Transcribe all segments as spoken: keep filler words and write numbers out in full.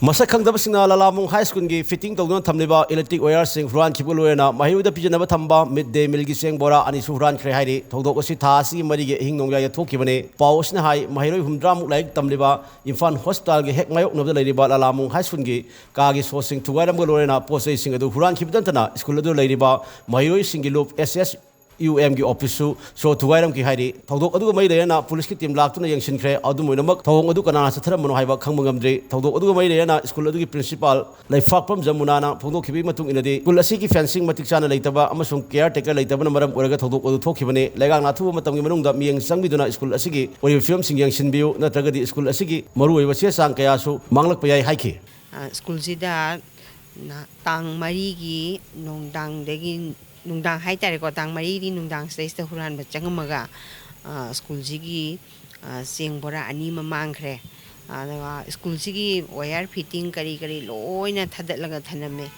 ꯃꯁꯛ ꯈꯪꯗꯕꯁꯤꯡꯅ ꯂꯂꯥꯃꯣꯡ ꯍꯥꯏ ꯁ꯭ꯀꯨꯜꯒꯤ ꯐꯤꯇꯤꯡ ꯇꯧꯗꯨꯅ ꯊꯝꯂꯤꯕ ꯏꯂꯦꯛꯇ꯭ꯔꯤꯛ ꯋꯥꯌꯔꯁꯤꯡ ꯍꯨꯔꯥꯟꯈꯤꯕ ꯂꯣꯏꯅꯅ ꯃꯍꯩꯔꯣꯏꯗ ꯄꯤꯖꯅꯕ ꯊꯝꯕ ꯃꯤꯗ ꯗꯦ ꯃꯤꯜꯒꯤ ꯆꯦꯡ ꯕꯣꯔꯥ ꯑꯅꯤꯁꯨ ꯍꯨꯔꯥꯟꯈ꯭ꯔꯦ ꯍꯥꯏꯔꯤ꯫ ꯊꯧꯗꯣꯛ ꯑꯁꯤ ꯊꯥ ꯑꯁꯤꯒꯤ ꯃꯔꯤꯒꯤ ꯑꯍꯤꯡ ꯅꯣꯡꯌꯥꯏꯗ ꯊꯣꯛꯈꯤꯕꯅꯤ꯫ ꯄꯥꯎ ꯑꯁꯤꯅ ꯍꯥꯏ, ꯃꯍꯩꯔꯣꯏ ꯍꯨꯝꯗ꯭ꯔꯥꯃꯨꯛ ꯂꯥꯏꯔꯤꯛ ꯇꯝꯂꯤꯕ ꯏꯝꯐꯥꯜ ꯍꯣꯁꯄꯤꯇꯥꯜꯒꯤ ꯍꯦꯛ ꯃꯥꯌꯣꯛꯅꯕꯗ ꯂꯩꯔꯤꯕ ꯂꯂꯥꯃꯣꯡ ꯍꯥꯏ ꯁ꯭ꯀꯨꯜꯒꯤ ꯀꯥꯒꯤ ꯁꯣꯁꯤꯡ ꯊꯨꯒꯥꯏꯔꯝꯕ ꯂꯣꯏꯅꯅ ꯄꯣꯠ ꯆꯩꯁꯤꯡ ꯑꯗꯨ ꯍꯨꯔꯥꯟꯈꯤꯕꯇ ꯅꯠꯇꯅ ꯁ꯭ꯀꯨꯜ ꯑꯗꯨ ꯂꯩꯔꯤꯕ ꯃꯍꯩꯔꯣꯏꯁꯤꯡꯒꯤ ꯂꯨꯞ ꯑꯦꯁ ꯑꯦꯁ ꯌꯨ ꯑꯦꯝꯒꯤ ꯑꯣꯐꯤꯁꯁꯨ ꯁꯣ ꯊꯨꯒꯥꯏꯔꯝꯈꯤ ꯍꯥꯏꯔꯤ꯫ ꯊꯧꯗꯣꯛ ꯑꯗꯨꯒ ꯃꯔꯤ ꯂꯩꯅꯅ ꯄꯨꯂꯤꯁꯀꯤ ꯇꯤꯝ ꯂꯥꯛꯇꯨꯅ ꯌꯦꯡꯁꯤꯟꯈ꯭ꯔꯦ꯫ ꯑꯗꯨꯝ ꯑꯣꯏꯅꯃꯛ, ꯊꯧꯑꯣꯡ ꯑꯗꯨ ꯀꯅꯥꯅ ꯆꯠꯊꯔꯝꯕꯅꯣ ꯍꯥꯏꯕ ꯈꯪꯕ ꯉꯝꯗ꯭ꯔꯤ꯫ ꯊꯧꯗꯣꯛ ꯑꯗꯨꯒ ꯃꯔꯤ ꯂꯩꯅꯅ ꯁ꯭ꯀꯨꯜ ꯑꯗꯨꯒꯤ ꯄ꯭ꯔꯤꯟꯁꯤꯄꯥꯜ ꯂꯩꯐꯥꯛꯄꯝ ꯖꯃꯨꯅꯥꯅ ꯐꯣꯡꯗꯣꯛꯈꯤꯕꯒꯤ ꯃꯇꯨꯡ ꯏꯟꯅꯗꯤ, ꯁ꯭ꯀꯨꯜ ꯑꯁꯤꯒꯤ ꯐꯦꯟꯁꯤꯡ ꯃꯇꯤꯛ ꯆꯥꯅ ꯂꯩꯇꯕ ꯑꯃꯁꯨꯡ ꯀꯤꯌꯥꯔ ꯇꯦꯀꯔ ꯂꯩꯇꯕꯅ ꯃꯔꯝ ꯑꯣꯏꯔꯒ ꯊꯧꯗꯣꯛ ꯑꯗꯨ ꯊꯣꯛꯈꯤꯕꯅꯤ꯫ ꯂꯩꯉꯥꯛꯅ ꯑꯊꯨꯕ ꯃꯇꯝꯒꯤ ꯃꯅꯨꯡꯗ ꯃꯤꯠꯌꯦꯡ ꯆꯪꯕꯤꯗꯨꯅ ꯁ꯭ꯀꯨꯜ ꯑꯁꯤꯒꯤ ꯑꯣꯏꯔꯤꯕ ꯐꯤꯕꯝꯁꯤꯡ ꯌꯦꯡꯁꯤꯟꯕꯤꯌꯨ, ꯅꯠꯇ꯭ꯔꯒꯗꯤ ꯁ꯭ꯀꯨꯜ ꯑꯁꯤꯒꯤ ꯃꯔꯨꯑꯣꯏꯕ ꯆꯦ ꯆꯥꯡ ꯀꯌꯥꯁꯨ ꯃꯥꯡꯂꯛꯄ ꯌꯥꯏ ꯍꯥꯏꯈꯤ꯫ ꯑ, ꯁ꯭ꯀꯨꯜꯁꯤꯗ ꯅ-, ꯇꯥꯡ ꯃꯔꯤꯒꯤ ꯅꯨꯡꯗꯥꯡꯗꯒꯤ, ꯅꯨꯡꯗꯥꯡ ꯍꯥꯏꯇꯥꯔꯦꯀꯣ, ꯇꯥꯡ ꯃꯔꯤꯒꯤ ꯅꯨꯡꯗꯥꯡꯁꯤꯗꯩꯁꯤꯗ ꯍꯨꯔꯥꯟꯕ ꯆꯪꯉꯝꯃꯒ, ꯑ, ꯁ꯭ꯀꯨꯜꯁꯤꯒꯤ, ꯑ, ꯆꯦꯡ ꯕꯣꯔꯥ ꯑꯅꯤ ꯑꯃ ꯃꯥꯡꯈ꯭ꯔꯦ꯫ ꯑꯗꯨꯒ ꯁ꯭ꯀꯨꯜꯁꯤꯒꯤ ꯋꯥꯌꯔ ꯐꯤꯠꯇꯤꯡ ꯀꯔꯤ ꯀꯔꯤ ꯂꯣꯏꯅ ꯊꯥꯗꯠꯂꯒ ꯊꯅꯝꯃꯦ꯫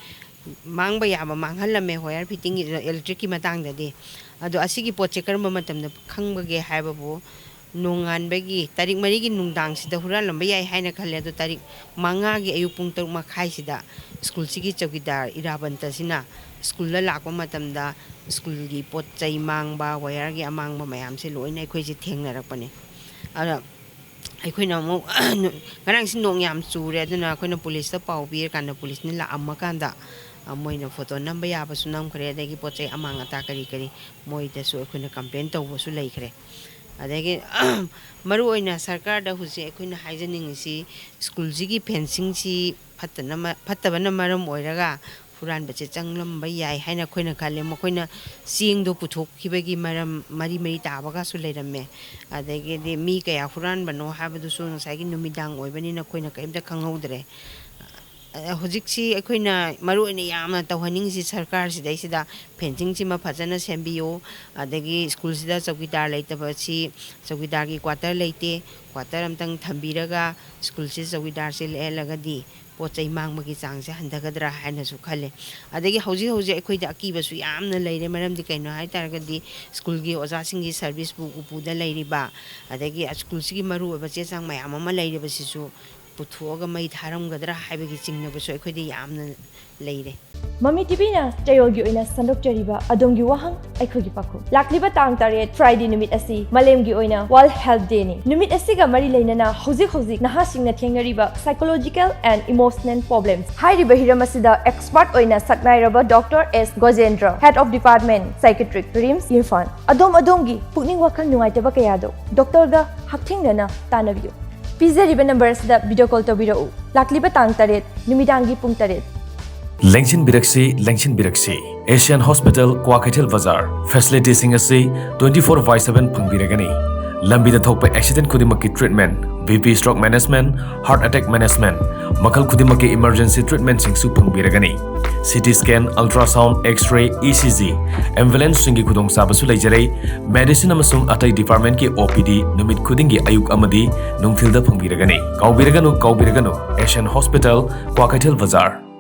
ꯃꯥꯡꯕ ꯌꯥꯕ ꯃꯥꯡꯍꯜꯂꯝꯃꯦ, ꯋꯥꯌꯔ ꯐꯤꯠꯇꯤꯡ, ꯏꯂꯦꯛꯇ꯭ꯔꯤꯛꯀꯤ ꯃꯇꯥꯡꯗꯗꯤ꯫ ꯑꯗꯣ ꯑꯁꯤꯒꯤ ꯄꯣꯠꯁꯦ ꯀꯔꯝꯕ ꯃꯇꯝꯗ ꯈꯪꯕꯒꯦ ꯍꯥꯏꯕꯕꯨ, ꯅꯣꯡꯉꯥꯟꯕꯒꯤ ꯇꯥꯔꯤꯛ ꯃꯔꯤꯒꯤ ꯅꯨꯡꯗꯥꯡꯁꯤꯗ ꯍꯨꯔꯥꯜꯂꯝꯕ ꯌꯥꯏ ꯍꯥꯏꯅ ꯈꯜꯂꯦ꯫ ꯑꯗꯣ ꯇꯥꯔꯤꯛ ꯃꯉꯥꯒꯤ ꯑꯌꯨꯛ ꯄꯨꯡ ꯇꯔꯨꯛ ꯃꯈꯥꯏꯁꯤꯗ ꯁ꯭ꯀꯨꯜꯁꯤꯒꯤ ꯆꯧꯀꯤꯗꯥꯔ ꯏꯔꯥꯕꯟꯇꯁꯤꯅ ꯁ꯭ꯀꯨꯜꯗ ꯂꯥꯛꯄ ꯃꯇꯝꯗ ꯁ꯭ꯀꯨꯜꯒꯤ ꯄꯣꯠ ꯆꯩ ꯃꯥꯡꯕ, ꯋꯥꯌꯔꯒꯤ ꯑꯃꯥꯡꯕ ꯃꯌꯥꯝꯁꯦ ꯂꯣꯏꯅ ꯑꯩꯈꯣꯏꯁꯦ ꯊꯦꯡꯅꯔꯛꯄꯅꯦ꯫ ꯑꯗ ꯑꯩꯈꯣꯏꯅ ꯑꯃꯨꯛ, ꯉꯔꯥꯡꯁꯤ ꯅꯣꯡ ꯌꯥꯝ ꯆꯨꯔꯦ, ꯑꯗꯨꯅ ꯑꯩꯈꯣꯏꯅ ꯄꯨꯂꯤꯁꯇ ꯄꯥꯎ ꯄꯤꯔꯀꯥꯟꯗ ꯄꯨꯂꯤꯁꯅ ꯂꯥꯛꯑꯝꯃꯀꯥꯟꯗ, ꯑ, ꯃꯣꯏꯅ ꯐꯣꯇꯣ ꯅꯝꯕ ꯌꯥꯕꯁꯨ ꯅꯝꯈ꯭ꯔꯦ, ꯑꯗꯒꯤ ꯄꯣꯠ ꯆꯩ ꯑꯃꯥꯡ ꯑꯇꯥ ꯀꯔꯤ ꯀꯔꯤ ꯃꯣꯏꯗꯁꯨ ꯑꯩꯈꯣꯏꯅ ꯀꯝꯄ꯭ꯂꯦꯟ ꯇꯧꯕꯁꯨ ꯂꯩꯈ꯭ꯔꯦ꯫ ꯑꯗꯒꯤ ꯃꯔꯨꯑꯣꯏꯅ ꯁꯔꯀꯥꯔꯗ ꯍꯧꯖꯤꯛ ꯑꯩꯈꯣꯏꯅ ꯍꯥꯏꯖꯅꯤꯡꯉꯤꯁꯤ, ꯁ꯭ꯀꯨꯜꯁꯤꯒꯤ ꯐꯦꯟꯁꯤꯡꯁꯤ ꯐꯠꯇꯅ ꯃ-, ꯐꯠꯇꯕꯅ ꯃꯔꯝ ꯑꯣꯏꯔꯒ ꯍꯨꯔꯥꯟꯕꯁꯦ ꯆꯪꯂꯝꯕ ꯌꯥꯏ ꯍꯥꯏꯅ ꯑꯩꯈꯣꯏꯅ ꯈꯜꯂꯦ꯫ ꯃꯈꯣꯏꯅ ꯆꯦꯡꯗꯣ ꯄꯨꯊꯣꯛꯈꯤꯕꯒꯤ ꯃꯔꯝ ꯃꯔꯤ ꯃꯔꯤ ꯇꯥꯕꯒꯁꯨ ꯂꯩꯔꯝꯃꯦ꯫ ꯑꯗꯒꯤꯗꯤ ꯃꯤ ꯀꯌꯥ ꯍꯨꯔꯥꯟꯕꯅꯣ ꯍꯥꯏꯕꯗꯨꯁꯨ ꯉꯁꯥꯏꯒꯤ ꯅꯨꯃꯤꯗꯥꯡ ꯑꯣꯏꯕꯅꯤꯅ ꯑꯩꯈꯣꯏꯅ ꯀꯔꯤꯝꯇ ꯈꯪꯍꯧꯗ꯭ꯔꯦ꯫ ꯑ, ꯍꯧꯖꯤꯛꯁꯤ ꯑꯩꯈꯣꯏꯅ ꯃꯔꯨ ꯑꯣꯏꯅ ꯌꯥꯝꯅ ꯇꯧꯍꯟꯅꯤꯡꯉꯤꯁꯤ ꯁꯔꯀꯥꯔꯁꯤꯗꯩꯁꯤꯗ ꯐꯦꯟꯁꯤꯡꯁꯤꯃ ꯐꯖꯅ ꯁꯦꯝꯕꯤꯌꯨ, ꯑꯗꯒꯤ ꯁ꯭ꯀꯨꯜꯁꯤꯗ ꯆꯧꯀꯤꯗꯥꯔ ꯂꯩꯇꯕꯁꯤ ꯆꯧꯀꯤꯗꯥꯔꯒꯤ ꯀ꯭ꯋꯥꯇꯔ ꯂꯩꯇꯦ, ꯀ꯭ꯋꯥꯇꯔ ꯑꯝꯇꯪ ꯊꯝꯕꯤꯔꯒ ꯁ꯭ꯀꯨꯜꯁꯤꯗ ꯆꯧꯀꯤꯗꯥꯔꯁꯦ ꯂꯩꯍꯜꯂꯒꯗꯤ ꯄꯣꯠ ꯆꯩ ꯃꯥꯡꯕꯒꯤ ꯆꯥꯡꯁꯦ ꯍꯟꯊꯒꯗ꯭ꯔꯥ ꯍꯥꯏꯅꯁꯨ ꯈꯜꯂꯦ꯫ ꯑꯗꯒꯤ ꯍꯧꯖꯤꯛ ꯍꯧꯖꯤꯛ ꯑꯩꯈꯣꯏꯗ ꯑꯀꯤꯕꯁꯨ ꯌꯥꯝꯅ ꯂꯩꯔꯦ꯫ ꯃꯔꯝꯗꯤ ꯀꯩꯅꯣ ꯍꯥꯏ ꯇꯥꯔꯒꯗꯤ ꯁ꯭ꯀꯨꯜꯒꯤ ꯑꯣꯖꯥꯁꯤꯡꯒꯤ ꯁꯔꯚꯤꯁ ꯕꯨꯛ ꯎꯄꯨꯗ ꯂꯩꯔꯤꯕ, ꯑꯗꯒꯤ ꯁ꯭ꯀꯨꯜꯁꯤꯒꯤ ꯃꯔꯨꯑꯣꯏꯕ ꯆꯦ ꯆꯥꯡ ꯃꯌꯥꯝ ꯑꯃ ꯂꯩꯔꯤꯕꯁꯤꯁꯨ ꯄꯨꯊꯣꯛꯑꯒ ꯃꯩ ꯊꯥꯔꯝꯒꯗ꯭ꯔꯥ ꯍꯥꯏꯕꯒꯤ ꯆꯤꯡꯅꯕꯁꯨ ꯑꯩꯈꯣꯏꯗ ꯌꯥꯝꯅ ꯂꯩꯔꯦ꯫ ꯃꯃꯤ ꯇꯤꯚꯤꯅ ꯆꯌꯣꯜꯒꯤ ꯑꯣꯏꯅ ꯁꯟꯗꯣꯛꯆꯔꯤꯕ ꯑꯗꯣꯝꯒꯤ ꯋꯥꯍꯪ ꯑꯩꯈꯣꯏꯒꯤ ꯄꯥꯎꯈꯨꯝ꯫ ꯂꯥꯛꯂꯤꯕ ꯇꯥꯡ ꯇꯔꯦꯠ Friday ꯅꯨꯃꯤꯠ ꯑꯁꯤ ꯃꯥꯂꯦꯝꯒꯤ ꯑꯣꯏꯅ World Health Dayꯅꯤ꯫ ꯅꯨꯃꯤꯠ ꯑꯁꯤꯒ ꯃꯔꯤ ꯂꯩꯅꯅ ꯍꯧꯖꯤꯛ ꯍꯧꯖꯤꯛ ꯅꯍꯥꯁꯤꯡꯅ ꯊꯦꯡꯅꯔꯤꯕ psychological and emotional problems ꯍꯥꯏꯔꯤꯕ ꯍꯤꯔꯝ ꯑꯁꯤꯗ expert ꯑꯣꯏꯅ ꯁꯛꯅꯥꯏꯔꯕ Doctor S Gojendra, Head of Department Psychiatric, RIMS Imphal, ꯑꯗꯣꯝ ꯑꯗꯣꯝꯒꯤ ꯄꯨꯛꯅꯤꯡ ꯋꯥꯈꯜ ꯅꯨꯡꯉꯥꯏꯇꯕ ꯀꯌꯥꯗꯣ doctorꯒ ꯍꯛꯊꯦꯡꯅꯅ ꯇꯥꯟꯅꯕꯤꯌꯨ꯫ ꯄꯤꯖꯔꯤꯕ number ꯑꯁꯤꯗ video call ꯇꯧꯕꯤꯔꯛꯎ꯫ ꯂꯥꯛꯂꯤꯕ ꯇꯥꯡ ꯇꯔꯦꯠ ꯅꯨꯃꯤꯗꯥꯡꯒꯤ ꯄꯨꯡ ꯇꯔꯦꯠ꯫ ꯂꯦꯡꯁꯤꯟꯕꯤꯔꯛꯁꯤ, ꯂꯦꯡꯁꯤꯟꯕꯤꯔꯛꯁꯤ꯫ Asian Hospital, ꯀ꯭ꯋꯥꯀꯩꯊꯦꯜ ꯕꯖꯥꯔ꯫ Facilitiesꯁꯤꯡ ꯑꯁꯤ twenty four by seven ꯐꯪꯕꯤꯔꯒꯅꯤ꯫ ꯂꯝꯕꯤꯗ ꯊꯣꯛꯄ accident ꯈꯨꯗꯤꯡꯃꯛꯀꯤ treatment, BP stroke management, heart attack management, ꯃꯈꯜ ꯈꯨꯗꯤꯡꯃꯛꯀꯤ emergency treatmentꯁꯤꯡꯁꯨ ꯐꯪꯕꯤꯔꯒꯅꯤ꯫ CT scan, ultrasound, X-ray, ECG, ambulanceꯁꯤꯡꯒꯤ ꯈꯨꯗꯣꯡꯆꯥꯕꯁꯨ ꯂꯩꯖꯔꯦ꯫ Medicine ꯑꯃꯁꯨꯡ ꯑꯇꯩ departmentꯀꯤ OPD ꯅꯨꯃꯤꯠ ꯈꯨꯗꯤꯡꯒꯤ ꯑꯌꯨꯛ ꯑꯃꯗꯤ ꯅꯨꯡꯊꯤꯜꯗ ꯐꯪꯕꯤꯔꯒꯅꯤ꯫ ꯀꯥꯎꯕꯤꯔꯒꯅꯨ, ꯀꯥꯎꯕꯤꯔꯒꯅꯨ, Asian Hospital, ꯀ꯭ꯋꯥꯀꯩꯊꯦꯜ ꯕꯖꯥꯔ꯫